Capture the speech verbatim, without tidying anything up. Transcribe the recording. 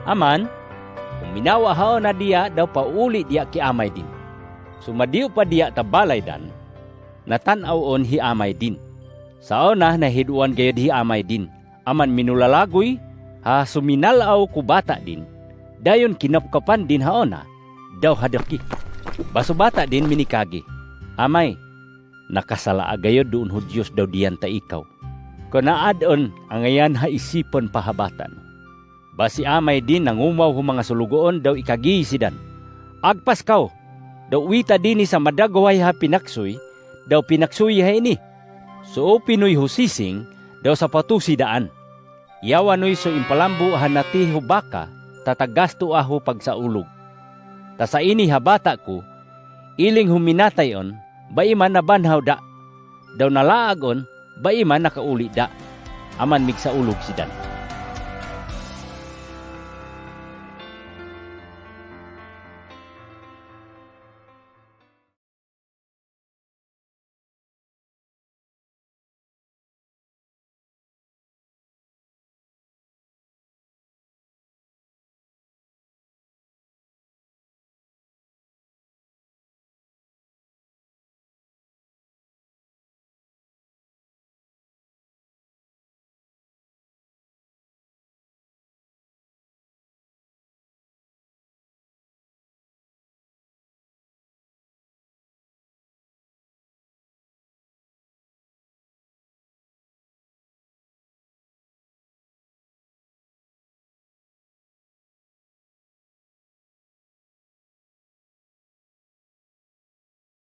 Aman, huminawa ha ona diya' daw pa'uli diya' ki amay din. Sumadiyu pa diya' tabalay dan, natan aw on hi amay din. Sa ona na hiduan gayod hi amay din. Aman minulalaguy ha suminal aw ku bata' din. Dayun kinapkapan din ha ona. Daw hadaki. Ba su bata' din minikagi, "Amay, nakasala' a gayod duun hu Diyos daw diyan ta ikaw. Kona ad on angayan ha isipon pa ha bata' nu." Ba si amay din nangumaw hu mangasulugoon daw ikagi sidan, "Agpas kaw, daw uwita dini sa madagway ha pinaksuy, daw pinaksuy ha ini. Su upinuy hu sising, daw sapatusi daan. Yawanuy su impalambu ha nati hu baka, tatagastu ahu pagsaulug. Ta sa ini ha bata' ku, iling hu minatay on, ba iman nabanhaw da'. Daw nalaag on, ba iman nakauli da'." Aman migsaulug sidan.